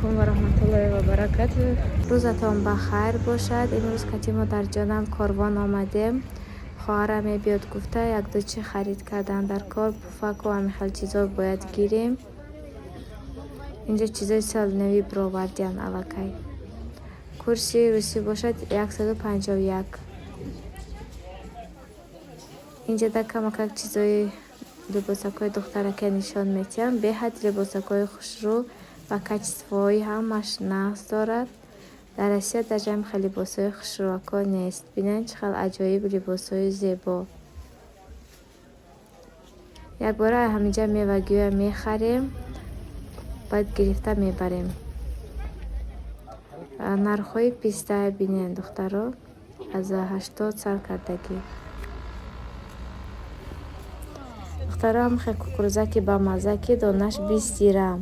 Алайкум ва раҳматуллоҳи ва баракату. Рӯзатон ба хайр бошад. Имрӯз кати модарҷонам корвон омадем. Хоҳарам мебиёд гуфта, якду чӣ харид кардан дар кор, пуфаку ҳамин хел чизо бояд гирем. Инҷо чизои солнавӣ бировардиян аллакай. Курси русӣ бошад 151. Инҷода камакак чизои либосакҳои духтараке нишон метиҳам. Беҳад либосакҳои хушрӯ ва качествои ҳамаш нағз дорад. Дар Россия даже ҳам хел либосҳои хушрӯако нест. Бинед, чӣ хел аҷоиб либосҳои зебо. Якбора ҳаминҷа мевагиҳоя мехарем, баъд гирифта мебарем. Нархҳои писта бинед, духтаро, аз 80 сар кардагӣ. Духтаро, ҳам хел кукурузаки бамазза, ки донаш 20 дирам.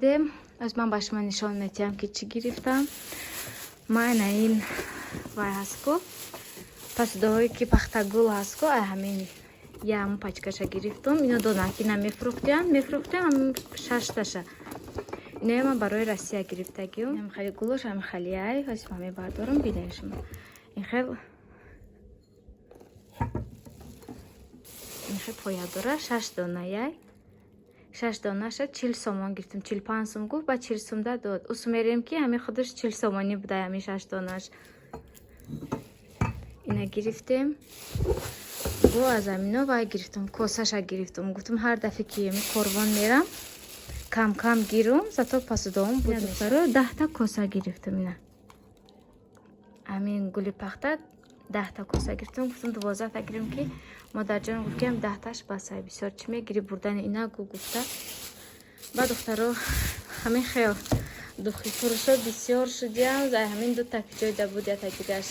омадем. Аз ман ба шумо нишон медиҳам, ки чӣ гирифтам. Ман ин вай ҳастку, пасудаҳое ки пахтагул ҳастку, ай ҳамин ям пачкаша гирифтум. Ино донаки намефурӯхтиям, мефурӯхтиям шашташа. Иноя ман барои Россия гирифтагиум. Хеле гулош ҳам халиай, ҳозир ман мебардорам, бинед шумо. Ин хел поя дора, шаш дона яй. Шаш донаша 40 сомон гирифтум, 45 сум гуфт, ба 40 сумда дод. Усу мерем, ки ҳамин худаш 40 сомонӣ буда, ҳамин шаш донаш. Ина гирифтем. Бо аз амино вай гирифтум, косаша гирифтум. Гуфтум, ҳар дафъе ки корвон мерам, кам кам гирум, зато пасудоам буд. Духтаро, 10та коса гирифтум ина. Ҳамин гули пахта 10та коса гирифтум. Гуфтум, 12та гирим, ки модарҷон гуфт, ки 10таш басай, бисёр чӣ мегирӣ бурдани ина гу гуфта. Ба духтаро, ҳамин хел духи фурӯшо бисёр шудиям. Ҳамин дута ки ҷойда буд, ята дигаш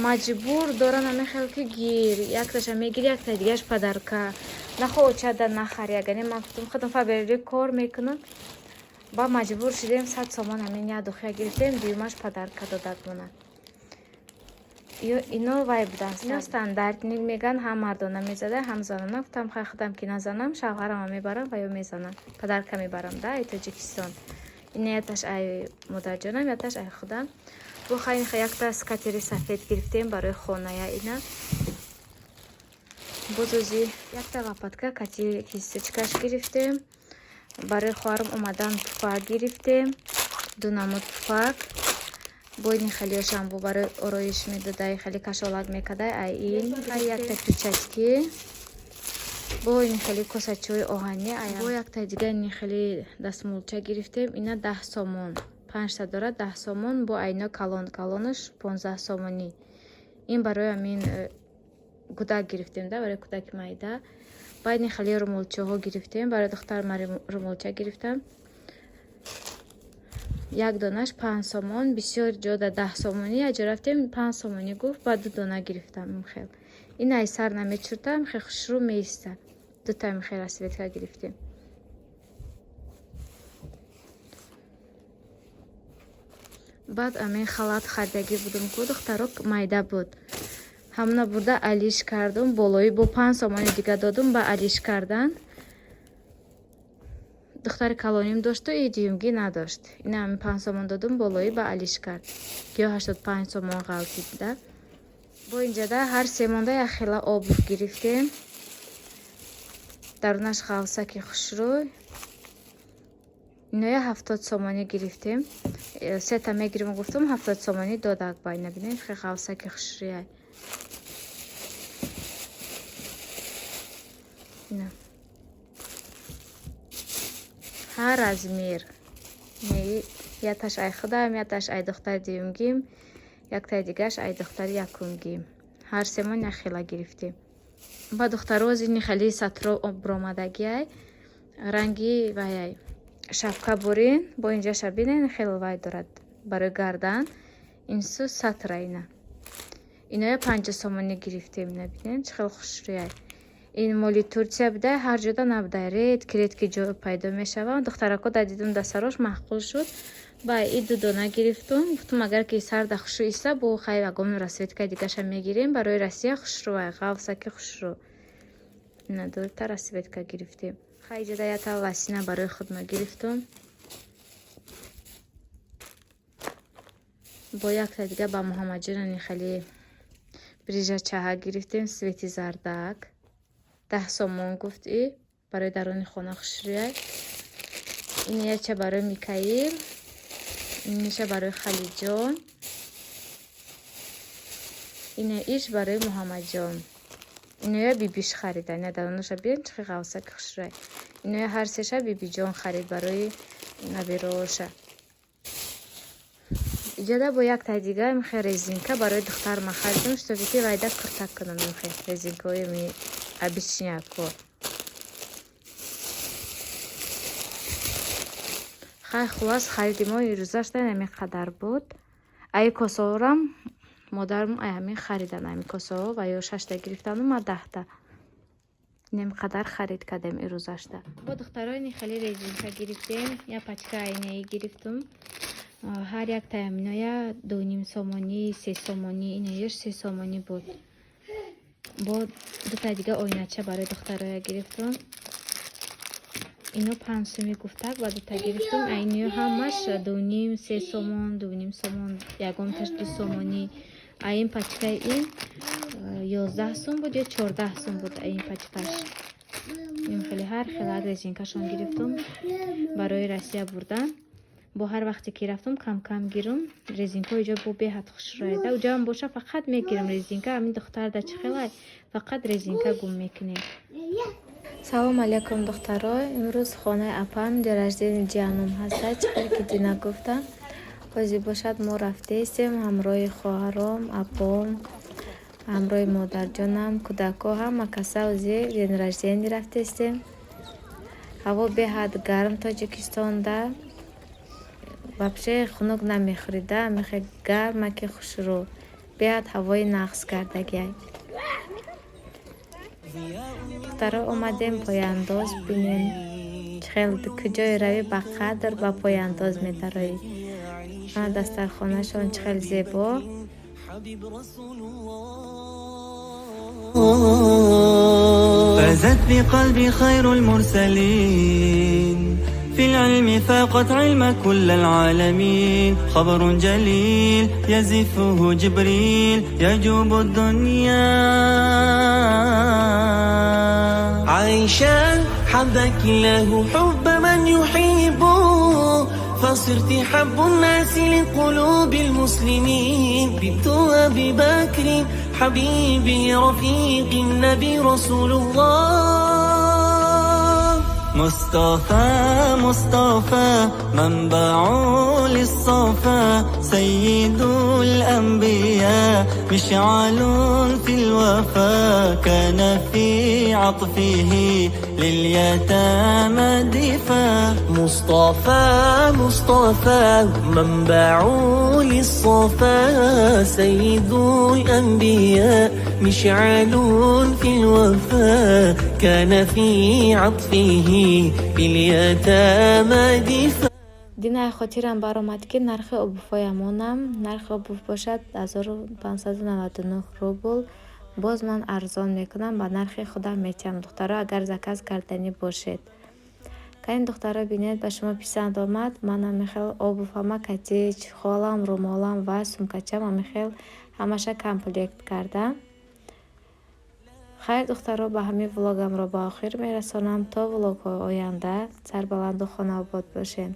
маҷбур дорам, ҳамин хел ки гир, якташа мегири, якта дигаш подарка, нахо очада нахар. Ягане ман гуфтум, худам Фаберлик кор мекунам. Ба маҷбур шудем, 100 сомон ҳамин як духия гирифтем, дуюмаш подарка додад монад. Ино вай буданд, ино стандартный меган, ҳам мардона мезада, ҳам занона. Гуфтам, хай, худам ки назанам, шавҳарама мебарам ва ё мезанам, подарка мебарам да ай Тоҷикистон. Ина яташ ай модарҷонам, яташ ай худам. Бо хай якта скатери сафед гирифтем барои хоная ина. Бозози якта лопатка кати кисточкаш гирифтем. Барои хоҳарам омадан пуфак гирифтем, ду намуд пуфак. Бо ини хелиошам бо барои ороиш медодай, хеле кашолак мекардай. Ай ин якта перчатки, бо ини хеле косачаҳои оҳанӣ, бо якта дига ини хеле дастмолча гирифтем. Ина 10 сомон, панҷта дорад, 10 сомон. Бо айно калон калонаш 15 сомонӣ. Ин барои ҳамин кӯдак гирифтем да, барои кӯдаки майда. Баъд ини хеле румолчаҳо гирифтем барои духтар. Ман румолча гирифтам, як донаш 5 сомон. Бисёр ҷода 10 сомонӣ, як ҷо рафтем, 5 сомонӣ гуфт, баъд ду дона гирифтам. Хел ин ай сар намечуртам, хел хушрӯ меиста. Дута хел расцветка гирифтем. Баъд амин халат харидагӣ будум ку, духтаро, майда буд, ҳамона бурда алиш кардум. Болои бо 5 сомони дига додум ба алиш кардан. Духтари калоним дошту, и дуюмгӣ надошт. Ина ҳамин 5 сомон додум, болоӣ ба алиш кард, ё 85 сомон ғалтид да. Бо инҷада ҳар се монда як хела обувь гирифтем. Дарунаш ғавсаки хушрӯй. Иноя 70 сомонӣ гирифтем. Сета мегирим гуфтум, 70 сомонӣ додак. Ба ина бинед, хе ғавсаки хушрӯяй ина, ҳар размер. Яташ ай худам, яташ ай духтари дуюмгим, яктаи дигаш ай духтари якумгим. Ҳар семон як хела гирифтем. Ба духтаро, зини хели сатро биромадагиай, ранги ваяй, шапка бурин. Бо инҷаша бинен, хеле вай дорад барои гардан, инсу сатра. Ина иноя 50 сомонӣ гирифтем. Ина бинен, чӣ хеле хушрӯяй. Ин моли Турсия будай, ҳар ҷода набудай, редко редко ҷо пайдо мешаванд. Духтарако да дидум, да сарош маъқул шуд, ба и ду дона гирифтум. Гуфтум, агар ки сарда хушрӯ иста, бо хай ягон расцветкаи дигаша мегирем. Барои Россия хушрӯай, ғавсаки хушрӯ. Ина дута расцветка гирифтем. Хай, иҷода ята лосина барои худма гирифтум. Бо якта дига ба Муҳаммадҷонани хеле брижачаҳа гирифтем, цвети зардак, 10 сомон гуфт. И барои даруни хона хушрӯяй. Ин яча барои Микаил, иниша барои Халиҷон, ина иш барои Муҳаммадҷон. Иноя бибиш харида. Ина дарунаша бин, чихи ғавсаки хушрӯяй. Иноя ҳар сеша бибиҷон харид барои набироша. Иҷода бо якта дига михе резинка барои духтарма харидам, чтобы ки вайда куртак кунам. Михе резинкаҳои обычныйяко. Хай, хулас, хариди мо ирӯзашта ҳамин қадар буд. Ай косаҳорам модарам ай ҳамин харидан, ҳамин косаҳо ва ё шашта гирифтану ма 10та. Инем қадар харид кардем ирӯзашта. Бо духтарони хеле резинка гирифтем, як пачка айнаӣ гирифтум. Ҳар як таяминоя 2,5 сомонӣ, 3 сомонӣ, инаёш 3 сомонӣ буд. Бо дута дига оинача барои духтароя гирифтум. Ино 5 сумӣ гуфтак, ба дута гирифтум. А иниё ҳамаш 2,5, 3 сомон, 2,5 сомон, ягонташ 2 сомонӣ. А ин пачкаи ин 11 сум буд ё 14 сум буд ин пачкаш. Ин хеле ҳар хелак резинкашон гирифтум барои Россия бурдан. Бо ҳар вақте ки рафтум, кам-кам гирум. Резинкаҳо иҷо бо беҳад хушрояда. Уҷоам боша, фақат мегирам резинка. Ҳамин духтарда чӣ хелай, фақат резинка гум мекунем. Салом алейкум, духтаро. Имрӯз хонаи апам день рождения ҷиянум ҳаста. Чӣ хеле ки дина гуфтам. Ҳозир бошад, мо рафтаистем ҳамроҳи хоҳаром, апом, ҳамроҳи модарҷонам, кӯдакҳо, ҳама каса ҳозир день рождения рафтаистем. Ҳаво беҳад гарм Тоҷикистонда. Вообще хунук намехӯрида, мехе гармаки хушрӯ. Беҳад ҳавои нағз кардагиай. Духтаро, омадем пояндоз, бинем чӣ хел куҷое равӣ, ба қадр ба пояндоз медароӣ. Ана дастархонашон чӣ хел зебо. حبيب رسول الله فازت بقلبي خير المرسلين، في العلم فاقت علم كل العالمين، خبر جليل يزفه جبريل يجوب الدنيا. عائشة، حبك الله حب من يحبه، فصرت حب الناس لقلوب المسلمين، بنت أبي بكر حبيبي رفيق النبي رسول الله. مصطفى مصطفى منبع للصفا، سيد الأنبياء مشعل في الوفا، كان في عطفه لليتامى دفا. مصطفى مصطفى منبع للصفا، سيد الأنبياء مشعل في الوفا، كان في عطفه لليتامى دفا. Дина хотирам баромад, ки нархи обувҳоямонам, нархи обувь бошад 1599 рубл. Боз ман арзон мекунам, ба нархи худам метиҳам, духтаро, агар заказ карданӣ бошед. Кани, духтаро, бинед, ба шумо писанд омад? Ман ҳамихел обувҳама кати чехолам, румолам ва сумкачам, ҳамихел ҳамаша комплект кардам. Хайр, духтаро, ба ҳамин влогамро ба охир мерасонам. То влогҳои оянда сарбаланду хонаобод бошед.